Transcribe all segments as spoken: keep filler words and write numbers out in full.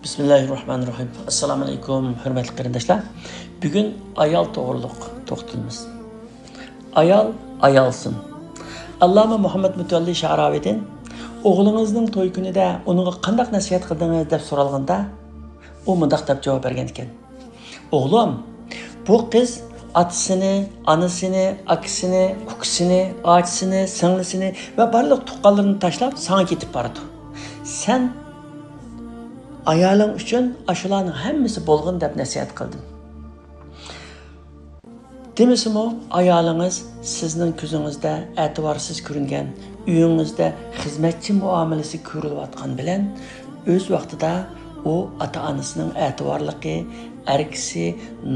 بىسمىللاھىررەھمانىررەھىم. ئەسسالامۇ ئەلەيكۇم، ھۆرمەتلىك قېرىنداشلار. بۈگۈن ئايال توغرۇلۇق توختىلىمىز. ئايال ئايالسىن. ئاللامە مۇھەممەد مۇتەۋەللى شەئراۋىدىن «ئوغلىڭىزنىڭ توي كۈنىدە ئۇنىڭغا قانداق نەسىھەت قىلدىڭىز؟» دەپ سورالغاندا، ئۇ مۇنداق دەپ جاۋاب بەرگەن ئىكەن: «ئوغلۇم، بۇ قىز ئاتىسىنى، ئانىسىنى، ئاكىسىنى، ئۇكىسىنى، ئاچىسىنى، سىڭلىسىنى ۋە بارلىق تۇغقانلىرىنى تاشلاپ ساڭا كېتىپ بارىدۇ. سەن ئايالىڭ ئۈچۈن ئاشۇلارنىڭ ھەممىسى بولغىن دەپ نەسىھەت قىلدىم.» دېمىسىمۇ، ئايالىڭىز سىزنىڭ كۆزىڭىزدە ئەتىۋارسىز كۆرۈنگەن، ئۆيىڭىزدە خىزمەتچى مۇئامىلىسى كۆرۈلۈۋاتقان بىلەن، ئۆز ۋاقتىدا ئۇ ئاتا-ئانىسىنىڭ ئەتىۋارلىقى، ئەركىسى،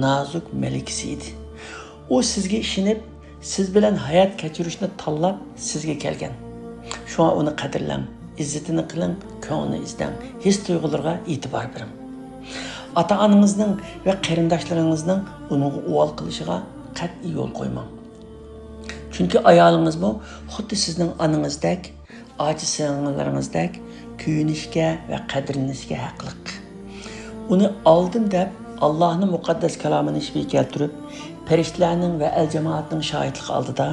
نازۇك مەلىكىسى ئىدى. ئۇ سىزگە ئىشىنىپ، سىز بىلەن ھايات كەچۈرۈشنى تاللاپ سىزگە كەلگەن. شۇڭا ئۇنى قەدىرلەڭ، ئىززىتىنى قىلىڭ، كۆڭلىنى ئىزدەڭ، ھېس-تۇيغۇلىرىغا ئېتىبار بېرىڭ. ئاتا-ئانىڭىزنىڭ ۋە قېرىنداشلىرىڭىزنىڭ ئۇنىڭغا ئۇۋال قىلىشىغا قەتئىي يول قويماڭ. چۈنكى ئايالىڭىزمۇ خۇددى سىزنىڭ ئانىڭىزدەك، ئاچا-سىڭىللىرىڭىزدەك كۆيۈنۈشكە ۋە قەدىرلىنىشكە ھەقلىق. ئۇنى ئالدىم دەپ، ئاللاھنىڭ مۇقەددەس كالامىنى ئىشىكىگە كەلتۈرۈپ، پەرىشتىلەرنىڭ ۋە ئەل جامائەتنىڭ شاھىتلىقى ئالدىدا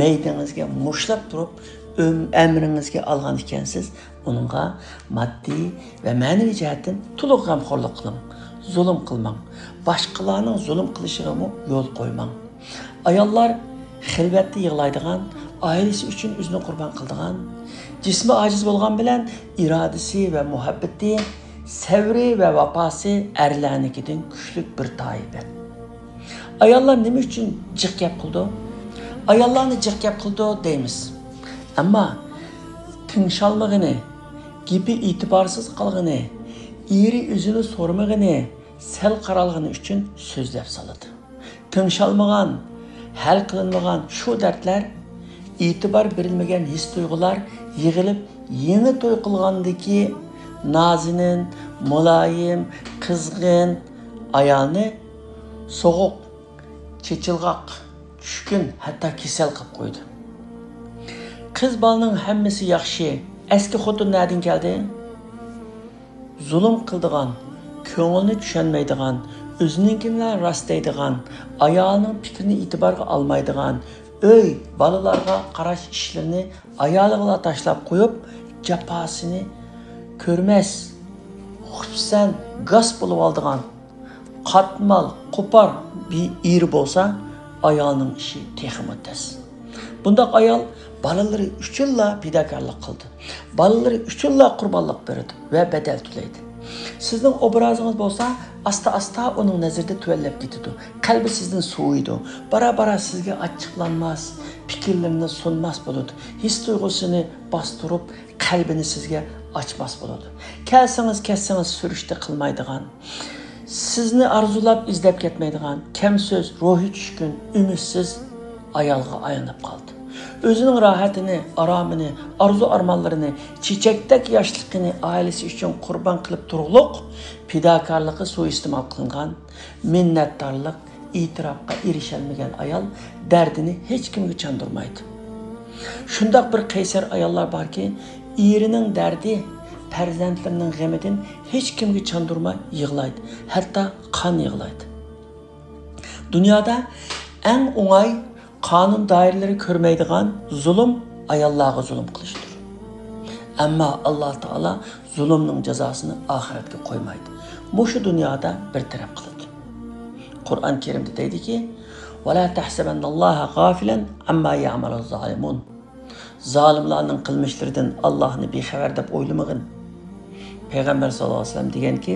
مەيدىڭىزگە مۇشتلاپ تۇرۇپ، ئۆم-، ئەمرىڭىزگە ئالغان ئىكەنسىز، ئۇنىڭغا ماددىي ۋە مەنىۋى جەھەتتىن تولۇق غەمخورلۇق قىلىڭ. زۇلۇم قىلماڭ. باشقىلارنىڭ زۇلۇم قىلىشىغىمۇ يول قويماڭ. ئاياللار خىلۋەتتە يىغلايدىغان، ئائىلىسى ئۈچۈن ئۆزىنى قۇربان قىلىدىغان، جىسمى ئاجىز بولغان بىلەن ئىرادىسى ۋە مۇھەببىتى، سەۋرى ۋە ۋاپاسى ئەرلەرنىڭكىدىن كۈچلۈك بىر تائىپە. ئاياللار نېمە ئۈچۈن جىق گەپ قىلىدۇ؟ ئاياللارنى جىق گەپ قىلىدۇ دەيمىز. ئەمما تىڭشالمىغىنى، گېپى ئېتىبارسىز قالغىنى، ئېرى ئۆزىنى سورىمىغىنى، سەل قارالغىنى ئۈچۈن سۆزلەپ سالىدۇ. تىڭشالمىغان، ھەل قىلىنمىغان شۇ دەردلەر، ئېتىبار بېرىلمىگەن ھېس-تۇيغۇلار يىغىلىپ، يېڭى توي قىلغاندىكى نازىنىن، مۇلايىم، قىزغىن ئايالنى سوغۇق، چېچىلغاق، چۈشكۈن، ھەتتا كېسەل قىلىپ قويىدۇ. قىز بالىنىڭ ھەممىسى ياخشى، ئەسكى خوتۇن نەدىن كەلدى؟ زۇلۇم قىلىدىغان، كۆڭلىنى چۈشەنمەيدىغان، ئۆزىنىڭكىنىلا راست دەيدىغان، ئايالىنىڭ پىكرىنى ئېتىبارغا ئالمايدىغان، ئۆي، بالىلارغا قاراش ئىشلىرىنى ئايالىغىلا تاشلاپ قويۇپ، جاپاسىنى كۆرمەس، خۇپسەن، گاس بولۇۋالىدىغان، قاتمال، قوپار بىر ئېرى بولسا، ئايالنىڭ ئىشى تېخىمۇ تەس. بۇنداق ئايال بالىلىرى ئۈچۈنلا پىداكارلىق قىلىدۇ. بالىلىرى ئۈچۈنلا قۇربانلىق بېرىدۇ ۋە بەدەل تۆلەيدۇ. سىزنىڭ ئوبرازىڭىز بولسا ئاستا-ئاستا ئۇنىڭ نەزىرىدە تۆۋەنلەپ كېتىدۇ. قەلبى سىزدىن سوۋۇيدۇ. بارا-بارا سىزگە ئاچچىقلانماس، پىكىرلىرىنى سۇنماس بولىدۇ. ھېس-تۇيغۇسىنى باستۇرۇپ، قەلبىنى سىزگە ئاچماس بولىدۇ. كەلسىڭىز، كەتسىڭىز سۈرۈشتە قىلمايدىغان، سىزنى ئارزۇلاپ ئىزدەپ كەتمەيدىغان، كەم سۆز، روھى چۈشكۈن، ئۈمىدسىز ئايالغا ئايلىنىپ قالدى. ئۆزىنىڭ راھىتىنى، ئارامىنى، ئارزۇ-ئارمانلىرىنى، چېچەكتەك ياشلىقىنى ئائىلىسى ئۈچۈن قۇربان قىلىپ تۇرۇقلۇق پىداكارلىقى سۇيىئىستېمال قىلىنغان، مىننەتدارلىق، ئېتىراپقا ئېرىشەلمىگەن ئايال دەردىنى ھېچكىمگە چاندۇرمايدۇ. شۇنداق بىر قەيسەر ئاياللار باركى، ئېرىنىڭ دەردى، پەرزەنتلىرىنىڭ غېمىدىن ھېچكىمگە چاندۇرماي يىغلايدۇ، ھەتتا قان يىغلايدۇ. دۇنيادا ئەڭ ئوڭاي، قانۇن دائىرىلىرى كۆرمەيدىغان زۇلۇم ئاياللارغا زۇلۇم قىلىشتۇر. ئەمما ئاللا تائالا زۇلۇمنىڭ جازاسىنى ئاخىرەتكە قويمايدۇ. مۇشۇ دۇنيادا بىر تەرەپ قىلىدۇ. قۇرئان كەرىمدە دەيدىكى، «ولا تحسبن الله غافلا عما يعمل الظالمون.» زالىملارنىڭ قىلمىشلىرىدىن ئاللاھنى بىخەۋەر دەپ ئويلىمىغىن. پەيغەمبەر ساللاللاھۇ ئەلەيھى ۋەسەللەم دېگەنكى،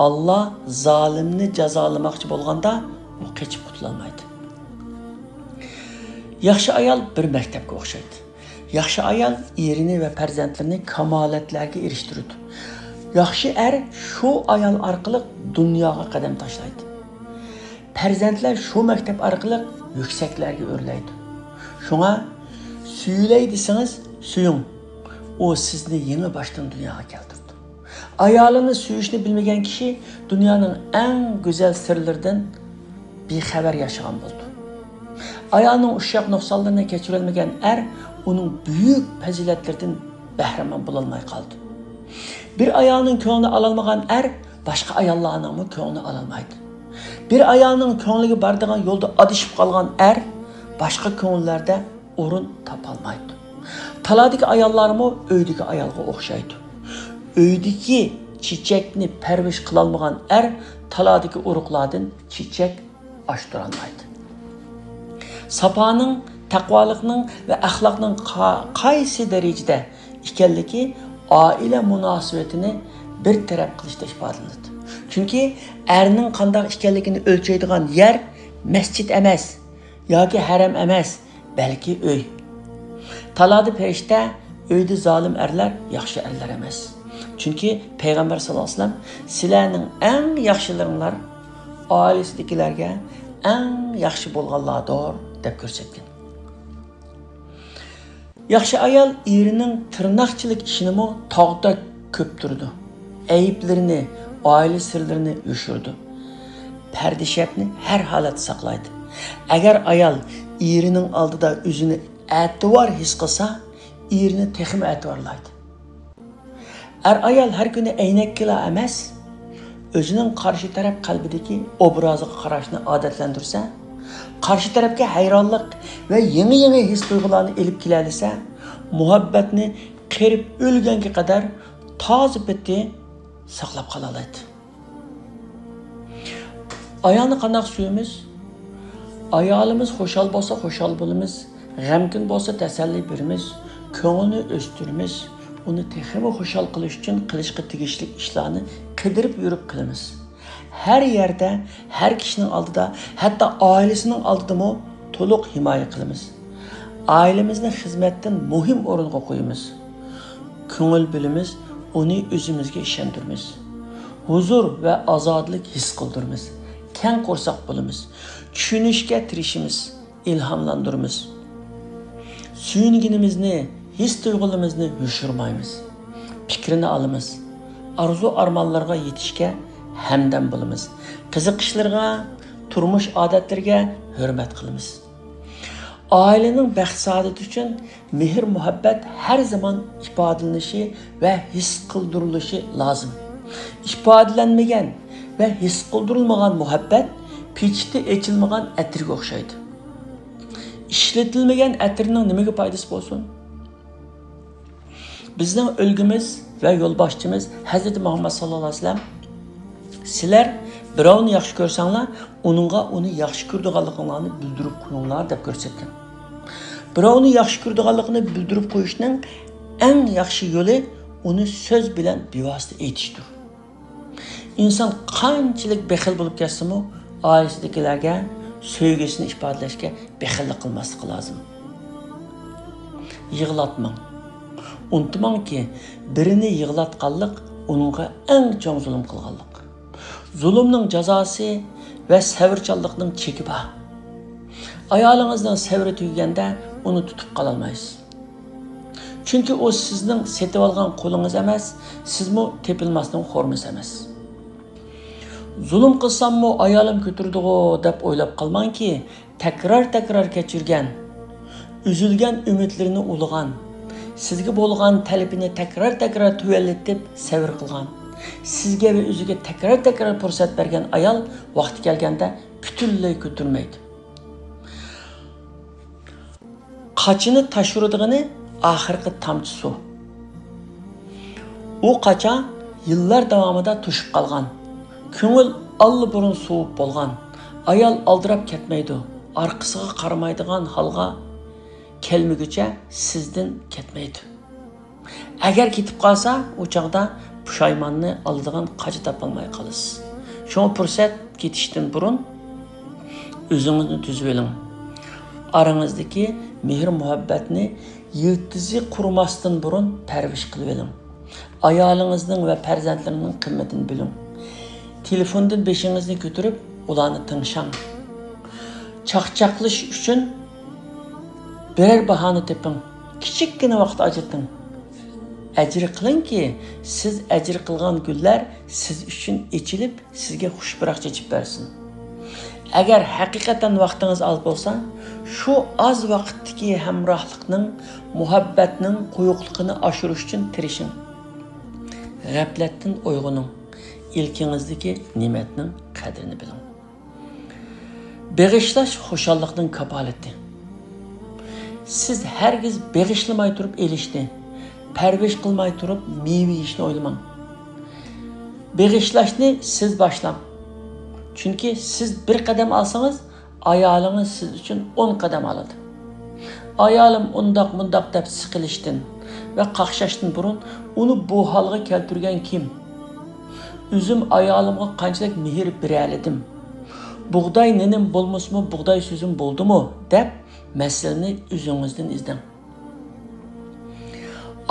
ئاللا زالىمنى جازالىماقچى بولغاندا، ئۇ قېچىپ قۇتۇلالمايدۇ. ياخشى ئايال بىر مەكتەپكە ئوخشايدۇ. ياخشى ئايال ئېرىنى ۋە پەرزەنتلىرىنى كامالەتلەرگە ئېرىشتۈرىدۇ. ياخشى ئەر شۇ ئايال ئارقىلىق دۇنياغا قەدەم تاشلايدۇ. پەرزەنتلەر شۇ مەكتەپ ئارقىلىق يۈكسەكلەرگە ئۆرلەيدۇ. شۇڭا سۆيۈلەي دېسىڭىز سۆيۈڭ. ئۇ سىزنى يېڭى باشتىن دۇنياغا كەلتۈرىدۇ. ئايالىنى سۆيۈشنى بىلمىگەن كىشى دۇنيانىڭ ئەڭ گۈزەل سىرلىرىدىن بىخەۋەر ياشىغان بولىدۇ. ئايالنىڭ ئۇششاق نۇقسانلىرىنى كەچۈرەلمىگەن ئەر ئۇنىڭ بۈيۈك پەزىلەتلىرىدىن بەھرىمەن بولالماي قالىدۇ. بىر ئايالنىڭ كۆڭلىنى ئالالمىغان ئەر باشقا ئاياللارنىڭمۇ كۆڭلىنى ئالالمايدۇ. بىر ئايالنىڭ كۆڭلىگە بارىدىغان يولدا ئادىشىپ قالغان ئەر باشقا كۆڭۈللەردە ئورۇن تاپالمايدۇ. تالادىكى ئاياللارمۇ ئۆيدىكى ئايالغا ئوخشايدۇ. ئۆيدىكى چېچەكنى پەرۋىش قىلالمىغان ئەر تالادىكى ئۇرۇقلاردىن چېچەك ئاشتۇرالمايدۇ. ساپانىڭ، تەقۋالىقنىڭ ۋە ئەخلاقنىڭ قا-، قايسى دەرىجىدە ئىكەنلىكى ئائىلە مۇناسىۋىتىنى بىر تەرەپ قىلىشتا ئىپادىلىنىدۇ. چۈنكى ئەرنىڭ قانداق ئىكەنلىكىنى ئۆلچەيدىغان يەر مەسچىت ئەمەس ياكى ھەرەم ئەمەس، بەلكى ئۆي. تالادا پەرىشتە، ئۆيدە زالىم ئەرلەر ياخشى ئەرلەر ئەمەس. چۈنكى پەيغەمبەر ساللاللاھۇ ئەلەيھى ۋەسەللەم، «سىلەرنىڭ ئەڭ ياخشىلىرىڭلار ئائىلىسىدىكىلەرگە ئەڭ ياخشى بولغانلاردۇر» دەپ كۆرسەتكەن. ياخشى ئايال ئېرىنىڭ تىرناقچىلىك ئىشىنىمۇ تاغدەك كۆپتۈرىدۇ. ئەيىبلىرىنى، ئائىلە سىرلىرىنى يوشۇرىدۇ. پەردىشەپنى ھەر ھالەتتە ساقلايدۇ. ئەگەر ئايال ئېرىنىڭ ئالدىدا ئۆزىنى ئەتىۋار ھېس قىلسا، ئېرىنى تېخىمۇ ئەتىۋارلايدۇ. ئەر-ئايال ھەر كۈنى ئەينەككىلا ئەمەس، ئۆزىنىڭ قارشى تەرەپ قەلبىدىكى ئوبرازىغا قاراشنى ئادەتلەندۈرسە، قارشى تەرەپكە ھەيرانلىق ۋە يېڭى-يېڭى ھېس-تۇيغۇلارنى ئېلىپ كېلەلىسە، مۇھەببەتنى قېرىپ ئۆلگەنگە قەدەر تازا پېتى ساقلاپ قالالايدۇ. ئايالنى قانداق سۆيىمىز؟ ئايالىمىز خۇشال بولسا، خۇشال بولىمىز. غەمكىن بولسا، تەسەللى بېرىمىز. كۆڭلىنى ئۆستۈرىمىز. ئۇنى تېخىمۇ خۇشال قىلىش ئۈچۈن قىلىشقا تېگىشلىك ئىشلارنى قىدىرىپ يۈرۈپ قىلىمىز. ھەر يەردە، ھەر كىشىنىڭ ئالدىدا، ھەتتا ئائىلىسىنىڭ ئالدىدىمۇ تولۇق ھىمايە قىلىمىز. ئائىلىمىزنى خىزمەتتىن مۇھىم ئورۇنغا قويىمىز. كۆڭۈل بۆلىمىز، ئۇنى ئۆزىمىزگە ئىشەندۈرىمىز. ھۇزۇر ۋە ئازادىلىك ھېس قىلدۇرىمىز. كەڭ قورساق بولىمىز. چۈشىنىشكە تىرىشىمىز، ئىلھاملاندۇرىمىز. سۆيۈنگىنىمىزنى، ھېس-تۇيغۇلىرىمىزنى يوشۇرمايمىز. پىكرىنى ئالىمىز. ئارزۇ-ئارمانلىرىغا يېتىشكە ھەمدەم بولىمىز. قىزىقىشلىرىغا، تۇرمۇش ئادەتلىرىگە ھۆرمەت قىلىمىز. ئائىلىنىڭ بەخت-سائادىتى ئۈچۈن مېھىر-مۇھەببەت ھەر زامان ئىپادىلىنىشى ۋە ھېس قىلدۇرۇلۇشى لازىم. ئىپادىلەنمىگەن ۋە ھېس قىلدۇرۇلمىغان مۇھەببەت پېچىتى ئېچىلمىغان ئەتىرگە ئوخشايدۇ. ئىشلىتىلمىگەن ئەتىرنىڭ نېمىگە پايدىسى بولسۇن؟ بىزنىڭ ئۈلگىمىز ۋە يولباشچىمىز ھەزرىتى مۇھەممەد ساللاللاھۇ ئەلەيھى ۋەسەللەم، «سىلەر بىراۋنى ياخشى كۆرسەڭلار، ئۇنىڭغا ئۇنى ياخشى كۆرىدىغانلىقىڭلارنى بىلدۈرۈپ قويۇڭلار» دەپ كۆرسەتكەن. بىراۋنى ياخشى كۆرىدىغانلىقىنى بىلدۈرۈپ قويۇشنىڭ ئەڭ ياخشى يولى، ئۇنى سۆز بىلەن بىۋاسىتە ئېيتىشتۇر. ئىنسان قانچىلىك بېخىل بولۇپ كەتسىمۇ، ئائىلىسىدىكىلەرگە سۆيگۈسىنى ئىپادىلەشكە بېخىللىق قىلماسلىقى لازىم. يىغلاتماڭ. ئۇنتۇماڭكى، بىرىنى يىغلاتقانلىق ئۇنىڭغا ئەڭ چوڭ زۇلۇم قىلغانلىق. زۇلۇمنىڭ جازاسى ۋە سەۋرچانلىقنىڭ چېكى بار. ئايالىڭىزنىڭ سەۋرى تۈگىگەندە ئۇنى تۇتۇپ قالالمايسىز. چۈنكى ئۇ سىزنىڭ سېتىۋالغان قۇلىڭىز ئەمەس، سىزمۇ تېپىلماسنىڭ خورمىسى ئەمەس. زۇلۇم قىلساممۇ ئايالىم كۆتۈرىدىغۇ دەپ ئويلاپ قالماڭكى، تەكرار-تەكرار كەچۈرگەن، ئۈزۈلگەن ئۈمىدلىرىنى ئۇلىغان، سىزگە بولغان تەلىپىنى تەكرار-تەكرار تۆۋەنلىتىپ سەۋر قىلغان، سىزگە ۋە ئۆزىگە تەكرار-تەكرار پۇرسەت بەرگەن ئايال ۋاقتى كەلگەندە پۈتۈنلەي كۆتۈرمەيدۇ. قاچىنى تاش ئۇرىدىغىنى ئاخىرقى تامچە سۇ. ئۇ قاچا يىللار داۋامىدا توشۇپ قالغان. كۆڭۈل ئاللىبۇرۇن سوۋۇپ بولغان. ئايال ئالدىراپ كەتمەيدۇ. ئارقىسىغا قارىمايدىغان ھالغا كەلمىگۈچە سىزدىن كەتمەيدۇ. ئەگەر كېتىپ قالسا، ئۇ چاغدا پۇشايماننى ئالىدىغان قاچا تاپالماي قالىسىز. شۇڭا پۇرسەت كېتىشتىن بۇرۇن ئۆزىڭىزنى تۈزۈۋېلىڭ. ئارىڭىزدىكى مېھىر-مۇھەببەتنى يىلتىزى قۇرۇماستىن بۇرۇن پەرۋىش قىلىۋېلىڭ. ئايالىڭىزنىڭ ۋە پەرزەنتلىرىنىڭ قىممىتىنى بىلىڭ. تېلېفوندىن بېشىڭىزنى كۆتۈرۈپ، ئۇلارنى تىڭشاڭ. چاقچاقلىشىش ئۈچۈن بىرەر باھانە تېپىڭ. كىچىككىنە ۋاقىت ئاجرىتىڭ. ئەجىر قىلىڭكى، سىز ئەجىر قىلغان گۈللەر سىز ئۈچۈن ئېچىلىپ، سىزگە خۇش پۇراق چېچىپ بەرسۇن. ئەگەر ھەقىقەتەن ۋاقتىڭىز ئاز بولسا، شۇ ئاز ۋاقىتتىكى ھەمراھلىقنىڭ، مۇھەببەتنىڭ قويۇقلۇقىنى ئاشۇرۇش ئۈچۈن تىرىشىڭ. غەپلەتتىن ئويغىنىڭ، ئىلكىڭىزدىكى نېمەتنىڭ قەدرىنى بىلىڭ. بېغىشلاش خۇشاللىقنىڭ كاپالىتى. سىز ھەرگىز بېغىشلىماي تۇرۇپ ئېلىشنى، پەرۋىش قىلماي تۇرۇپ مېۋە يېيىشنى ئويلىماڭ. بېغىشلاشنى سىز باشلاڭ. چۈنكى سىز بىر قەدەم ئالسىڭىز، ئايالىڭىز سىز ئۈچۈن ئون قەدەم ئالىدۇ. ئايالىم ئۇنداق مۇنداق دەپ سىقىلىشتىن ۋە قاقشاشتىن بۇرۇن ئۇنى بۇ ھالغا كەلتۈرگەن كىم؟ ئۆزۈم ئايالىمغا قانچىلىك مېھىر بېرەلىدىم؟ بۇغداي نېنىم بولمىسىمۇ بۇغداي سۆزۈم بولدىمۇ؟ دەپ مەسىلىنى ئۆزىڭىزدىن ئىزدەڭ.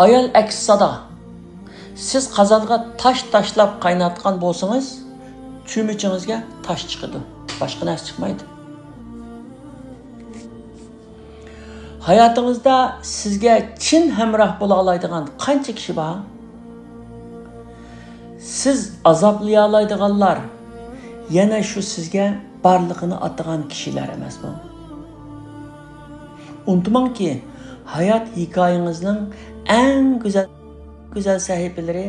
ئايال ئەكس سادا. سىز قازانغا تاش تاشلاپ قايناتقان بولسىڭىز، چۆمۈچىڭىزگە تاش چىقىدۇ. باشقا نەرسە چىقمايدۇ. ھاياتىڭىزدا سىزگە چىن ھەمراھ بولالايدىغان قانچە كىشى بار؟ سىز ئازابلىيالايدىغانلار يەنە شۇ سىزگە بارلىقىنى ئاتىغان كىشىلەر ئەمەسمۇ؟ ئۇنتۇماڭكى، ھايات ھېكايىڭىزنىڭ ئەڭ گۈزەل، گۈزەل سەھىپىلىرى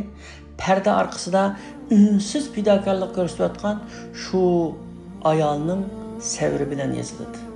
پەردە ئارقىسىدا ئۈنسىز پىداكارلىق كۆرسىتىۋاتقان شۇ ئايالنىڭ سەۋرى بىلەن يېزىلىدۇ.